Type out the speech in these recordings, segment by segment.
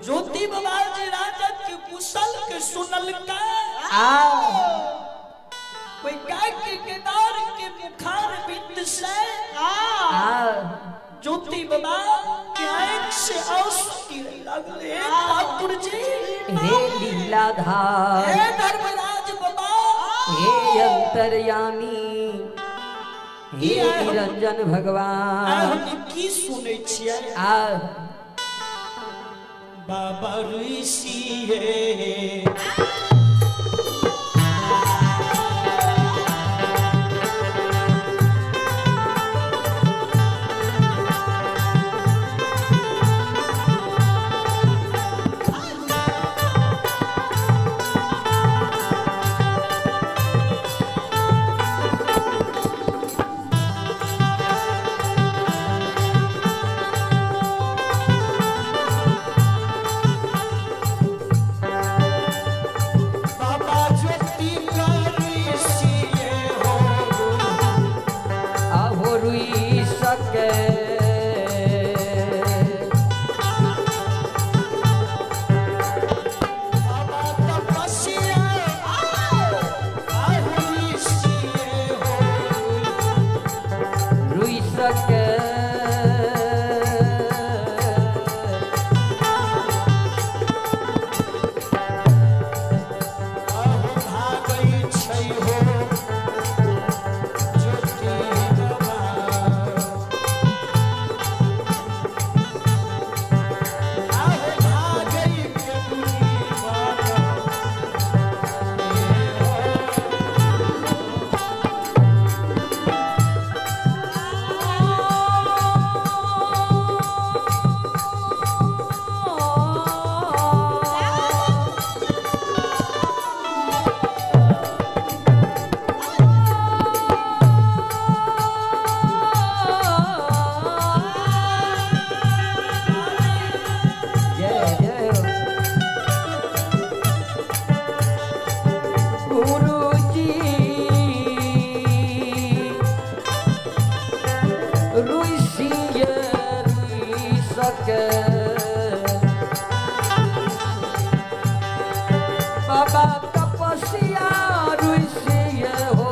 ज्योति बाबा जी राजा के कुशल के सुनल का आ कोई काय के केदार के मुखार बिंद से आ ज्योति बाबा के आंख से आंसू गिरे लगले। ठाकुर जी हे लीलाधार, हे धर्मराज बाबा, हे अंतर्यामी, हे निरंजन भगवान, हम की सुनै छियै? आ बाबा ऋषि हे बाबा तपस्या ऋषि हो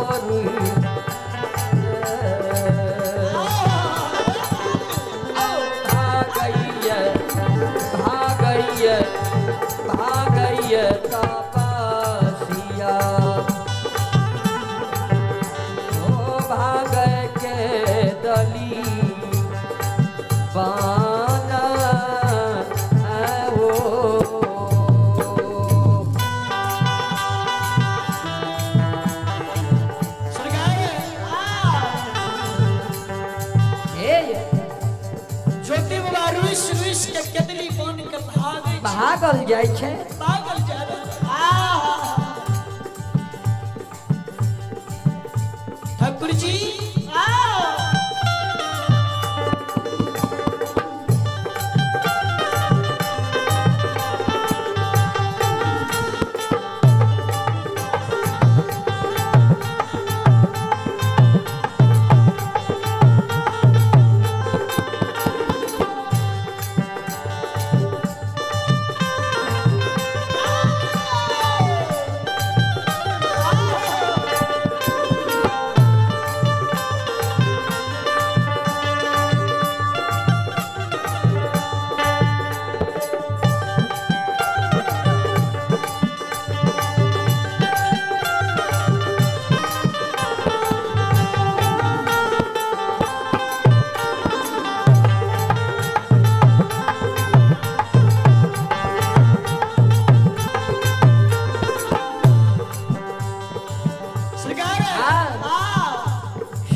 भागैय भागैय तपस्या ओ भागै के दली बाना ओ ज्योति बाबा रुस रुस के केतली बन के भागै भागल जाइ छै, भागल जाइ। ठाकुर जी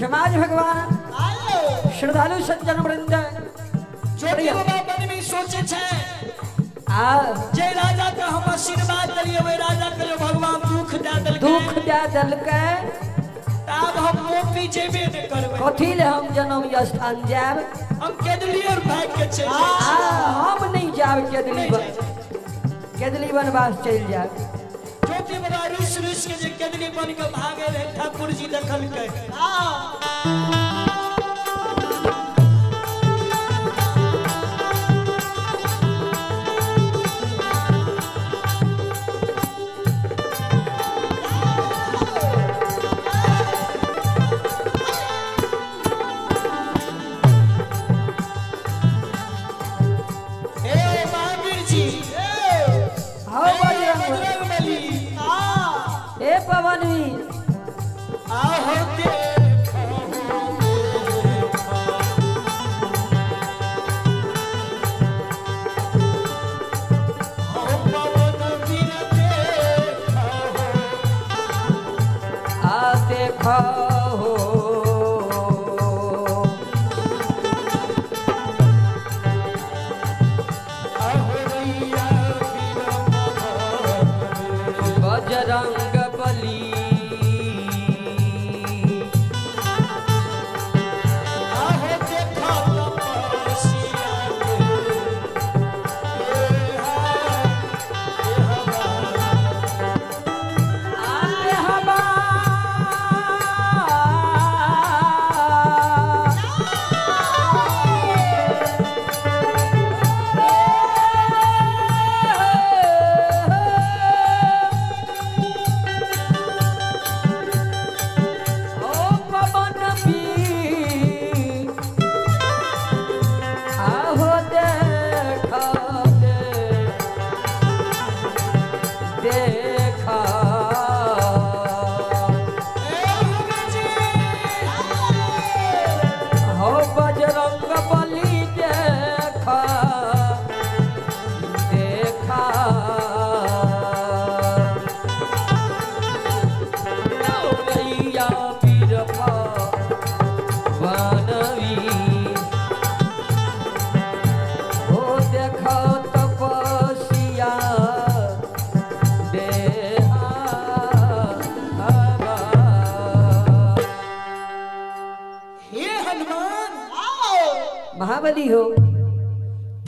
समाज भगवान श्रद्धालु सज्जन वृंद ज्योति बाबा मन में सोचे छे आ जे राजा के हम आशीर्वाद दिलिए वे राजा के भगवान दुख दे देलकै, दुख दे देलकै, तब हम मोपी जेबे ने करबै, कथी ले हम जनम स्थान जायब, हम केदली और भाग के चलि हम नहीं जायब केदली वन, केदली वनवास चलि जायब। ज्योति बाबा रुस रुस के जे केदली बन के भागे रहे ठाकुर जी देखलकै। महाबली हो।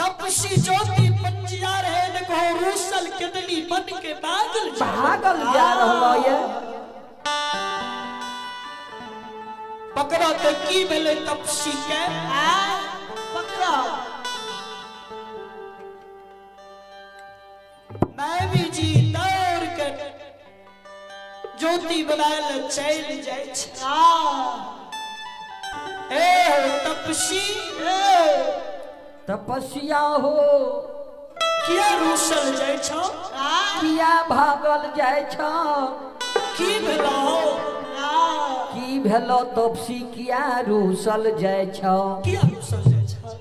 तपसी ज्योति पंजिया रहे देखो रूसल केदली बन के भागल भागल जा रहलो ये। पकड़ा तो की भेलै तपसी के? पकड़ा। मैं भी जी दौड़ के ज्योति बनाए चल जाए। ए तपसी तपस्या हो किया रूसल जाय छौ? किया भागल जाय छौ? की भेलो? की भेलो तपसी किया रूसल जाय छौ? किया रूसल जाय छौ?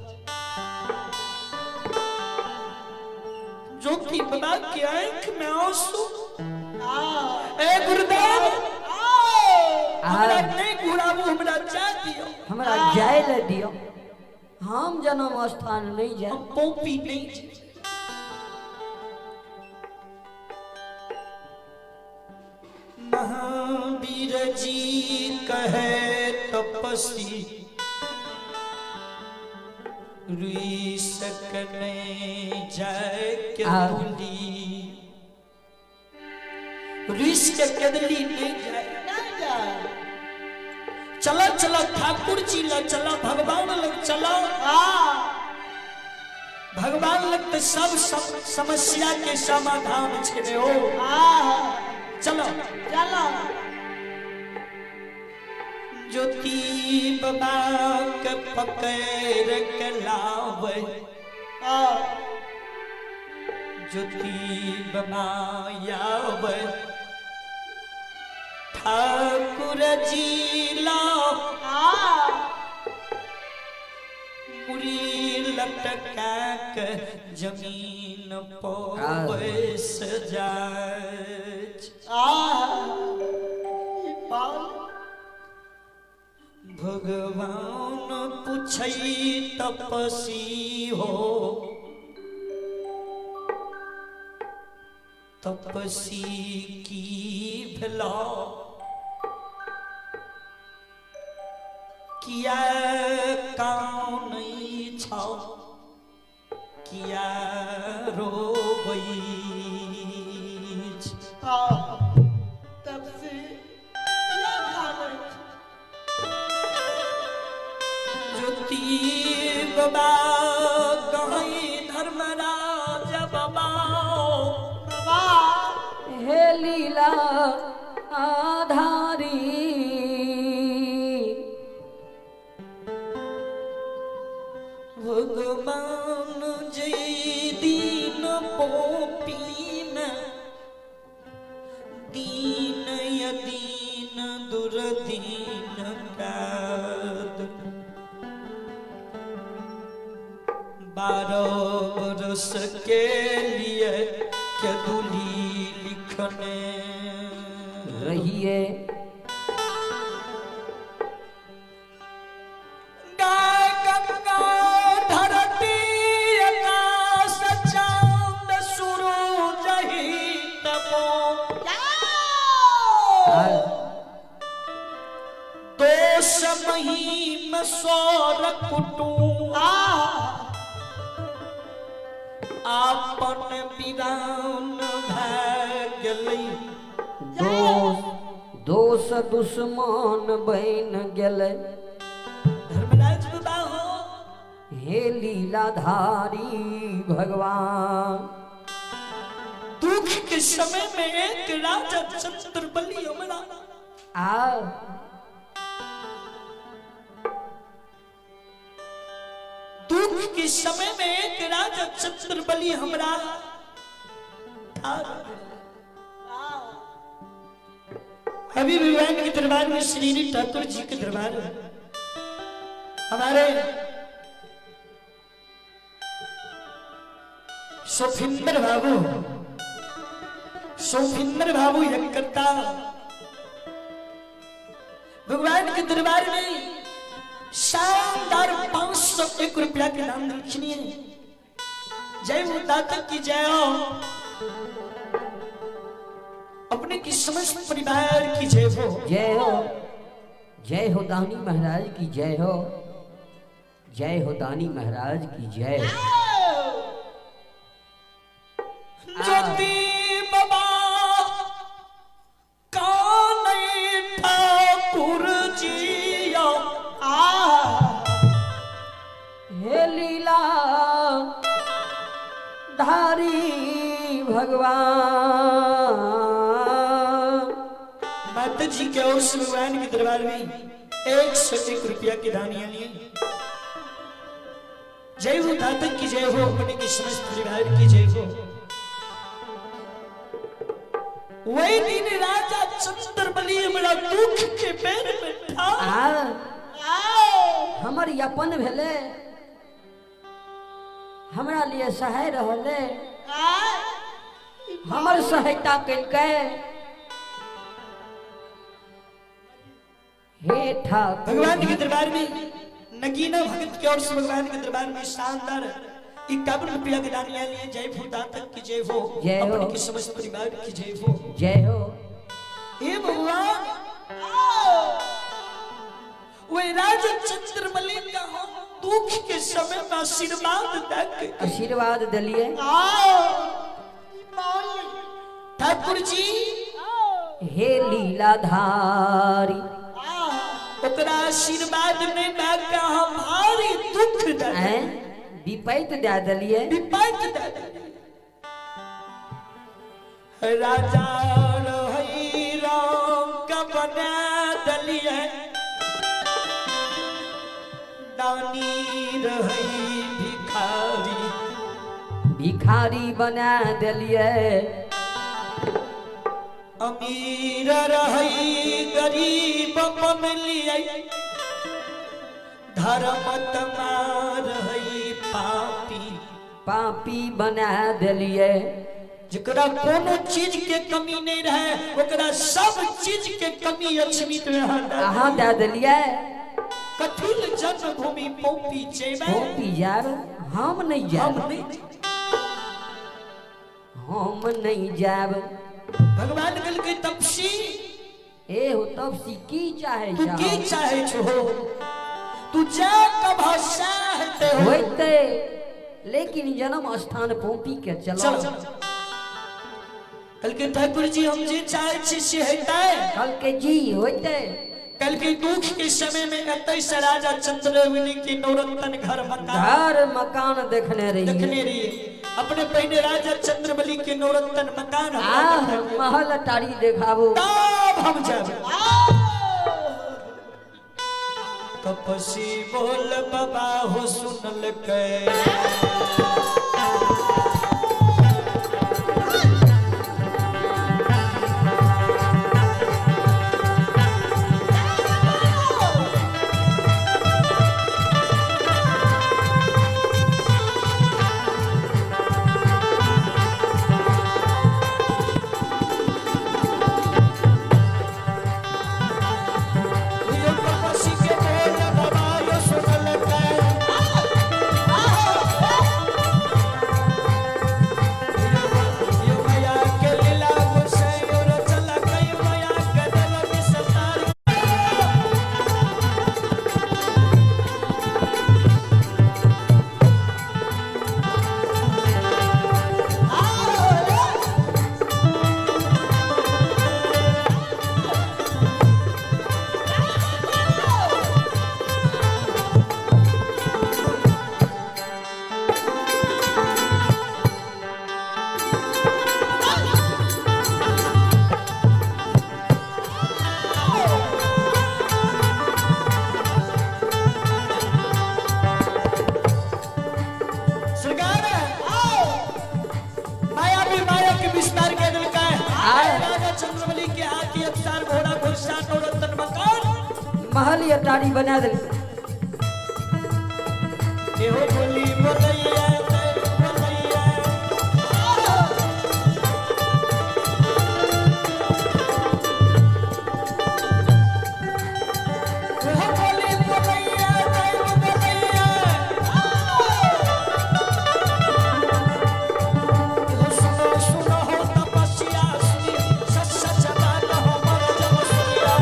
ज्योति बना के आंख में आंसू। ए गुरुदेव हमरा नहीं घुराबू, हमरा जा दियो, हमरा जाय ले दियो, हम जन्म स्थान नहीं जाए, हम पोपी नहीं जाए। महावीर जी कहे तपस्वी रुई सकने जाए के तुली, ऋष के केदली नहीं जाए। चला चला ठाकुर जी लग चला, भगवान लग चला। भगवान लग तो सब समस्या के समाधान छे हो। चलो चलो। ज्योति बाबा के पकड़ के लावे, ज्योति बाबा आवे, ठाकुर जी लाओ मुरी लटका के जमीन पर बैस जाए। भगवान पूछई तपसी हो, तपसी की भला किया कान छौ, किया रोबई तपसी ज्योति बाबा कहीं धर्मराज बाबा हे लीला आधारी भगवान जय दीन पोपीन दीन यदीन दुर्दीन काद 12 बरस के लिए केदुली लिखने रहिए। गाय गंगा धरती आकाश चांद सूरज ही तपो दोष महिम सौर कुटुम आपन विरान भै गेलै। दोष दुश्मन बन गेलै। धर्मराज बाबा हो हे लीलाधारी भगवान। दुख के समय में एक राजा चंद्रबली हमरा आ दुख के समय में एक राजा चंद्रबली हमरा अभी भगवान के दरबार में श्री ठाकुर जी के दरबार में हमारे सोफिंदर बाबू, सोफिंदर बाबू यज्ञकर्ता भगवान के दरबार में शानदार 501 रुपया के नाम दक्षिणी है। जय हो दाता की जय हो, अपने की समस्त परिवार की जय हो। जय हो, जय हो दानी महाराज की जय हो, जय हो दानी महाराज की जय। ज्योति बाबा कान्हे ठाकुर जी आ हे लीला धारी भगवान। माता जी के और भगवान के दरबार में 101 रुपया की दानियां लिए। जय हो दाता की जय हो, अपने के समस्त परिवार की जय हो। वही दिन राजा चंद्रबली हमरा दुख के बेर में था। हमर अपन भेले, हमरा लिए सहाय रहले, हमर सहायता कलकै। हे ठाकुर भगवान के दरबार में नगीना भगत के और भगवान के दरबार में शानदार 51 रुपया के दान लिए। जय हो दाता की जय हो, अपने के समस्त परिवार की जय हो। जय हो। हे भगवान, वे राजा चंद्रबली का हम दुख के समय में आशीर्वाद दे आशीर्वाद दिलिए। ठाकुर जी हे लीलाधारी, ओकरा आशीर्वाद में बाका हम भारी दुख दे विपैत दे दिलिए, विपैत दे दिलिए। राजा रही राम का बना दिलिए, दानी रही भिखारी, भिखारी बना दिलिए। अमीर रही गरीब बन लिये, धर्म तमार रही पापी, पापी बना दिलिए। जकरा कोनो चीज के कमी नहीं रहे ओकरा सब चीज के कमी लक्ष्मी तो अहाँ दे दिलिए। कथिल जन्मभूमि पौपी जेबै, पौपी जाब, हम नहीं जाब, हम नहीं जाब। भगवान कल के तपसी, ए हो तपसी की चाहे तू की चाहे छो, तू जा कब चाहते होते, लेकिन जन्म स्थान पौपी के चलो। कल के ठाकुर जी हम जे चाहे छी से हेतै, कल के जी होते। कल के दुख के समय में अतै से राजा चंद्रबली के नवरत्न घर मकान, घर मकान देखने रही, देखने रही। अपने पहले राजा चंद्रबली के नवरत्न मकान महल अटारी देखाबो, तब हम जाब। तपसी बोल बाबा हो सुनल के, चंद्रबली के हाथी अफसार घोड़ा घोड़ा नवरत्न मकान महल अटारी बना दिल। एहो बोली बोलैया बोलैया, एहो बोली बोलैया बोलैया, सुनो सुनो हो तपस्या सच सच बात हो मर जब सुनिया।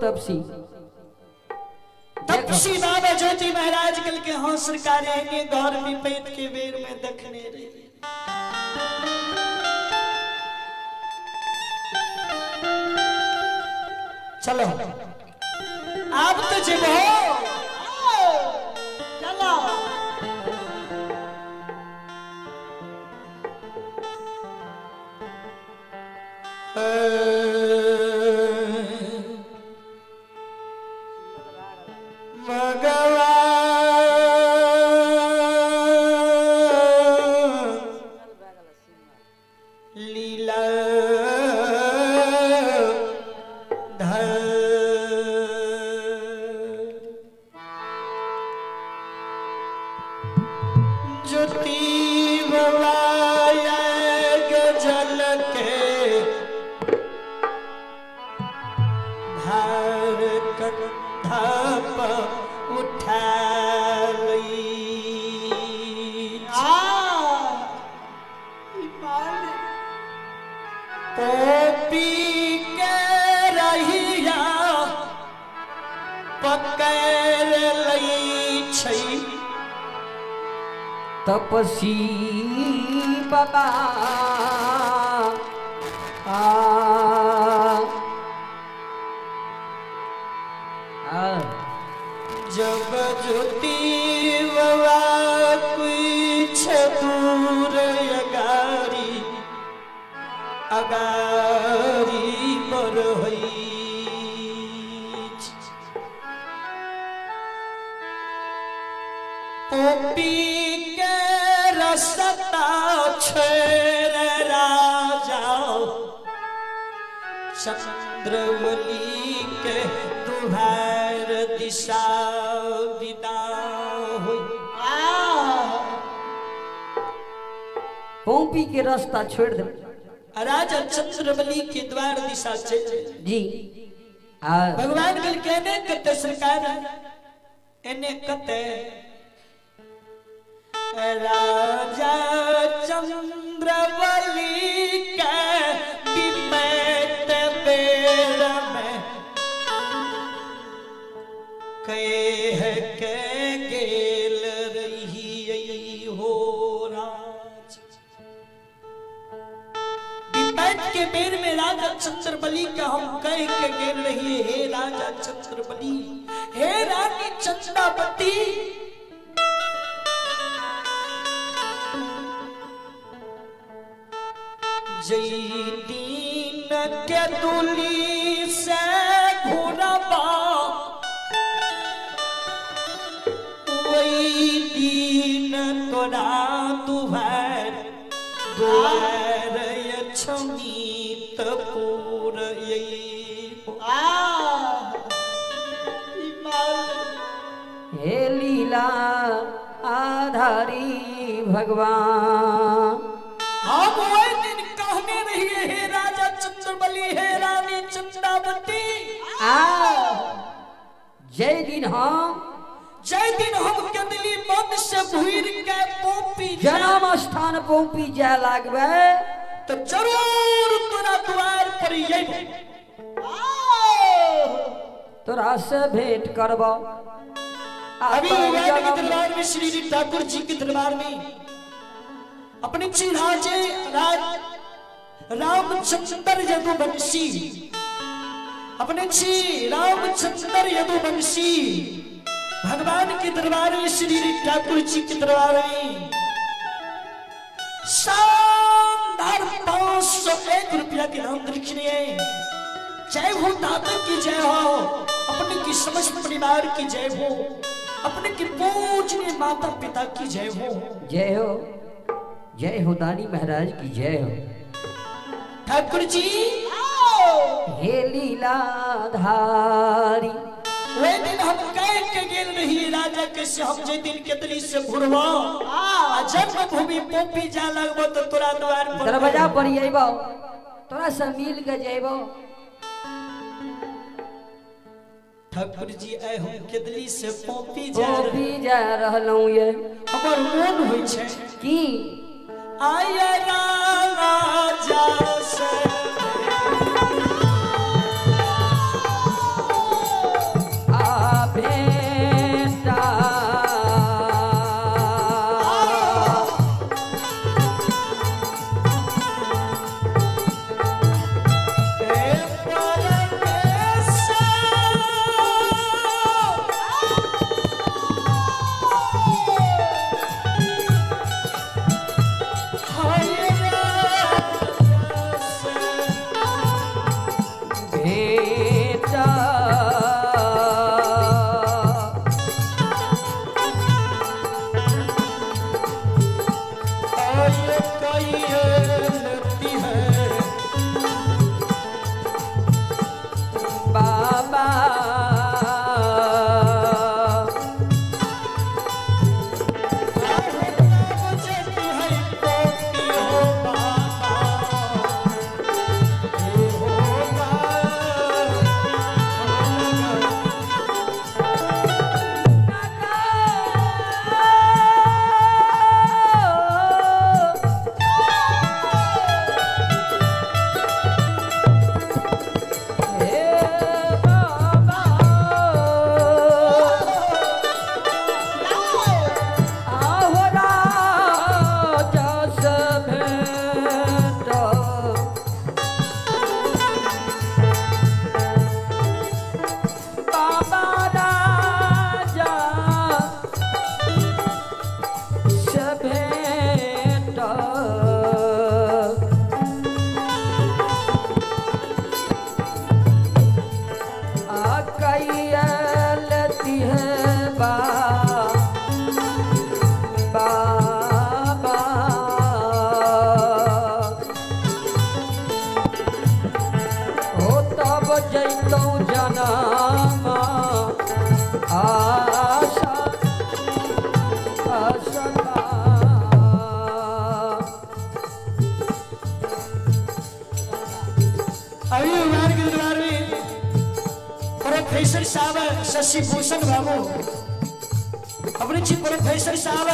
तपसी तपसी बाबा ज्योति महाराज कल के हाँ सरकार एने घर विपैत के बेर में देखने रही। चलो आप तो जब हो चलो तपसी बाबा आ आ जब ज्योति बाबा कुछ दूर अगारी अगारी बरहई पोपी के रसता छेर राजा चंद्रवली के दुहार दिशा विदा हुई। पोपी के रास्ता छोड़ दे राजा चंद्रवली के द्वार दिशा चल जी। भगवान कल कहने कते सरकार एने कते राजा चंद्रवली के विपैत बेर में कह के गेल रही हो राज। विपैत के बेर में राजा चंद्रबली का हम कह के गेल रही हे राजा चंद्रबली हे रानी चंद्रावती जई दीन के दुली से घुरबा वही दीन तोरा दुहार दुआर छमीत पूर हे लीला आधारी भगवान। हम वही दिन कहने रहिए हे राजा चंद्रबली हे रानी चंद्रावती आ जय दिन हम जय दिन हम कदली मन से भूर के पोपी जन्म स्थान पोपी जाय लागबे तो जरूर तोरा द्वार पर अइबो तोरा से भेंट करबो। अभी भगवान के दरबार में श्री ठाकुर जी के दरबार में अपने जी राजे राज रामचंद्र यदुवंशी अपने जी रामचंद्र यदुवंशी भगवान के दरबार में श्री ठाकुर जी के दरबार में शानदार 501 रुपया के नाम दक्षिणे। जय हो दादा की जय हो, अपने की समस्त परिवार की जय हो, अपने की पूजनीय माता पिता की जय हो। जय हो जय हो दानी महाराज की जय हो। ठाकुर जी हे लीलाधारी वे दिन हम कह के गेल रही राजा के से हम जे दिन के दिल से घुरवा जन्मभूमि पोपी जा लगबो तो तोरा द्वार पर दरवाजा पर अइबो तोरा से मिल के जइबो। ठाकुर जी आए हम केदली से पोपी जा रहलहुँ ये हमर मोन होइ छै की आय राजा से कैया लेती है बा बाबा हो तब जैतौ जनामा आशा आशा अभी भगवान के दरबार में प्रोफेसर साहब शशि भूषण बाबू, अपने जी प्रोफेसर साहब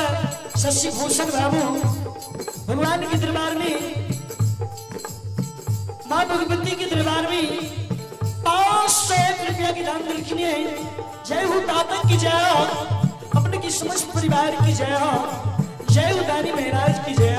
शशि भूषण बाबू भगवान के दरबार में, माँ भगवती के दरबार में 501 रुपया की दान लिखनी है। जय हो दाता की जय हो, अपने की समस्त परिवार की जय हो, जय हो दानी महाराज की जय।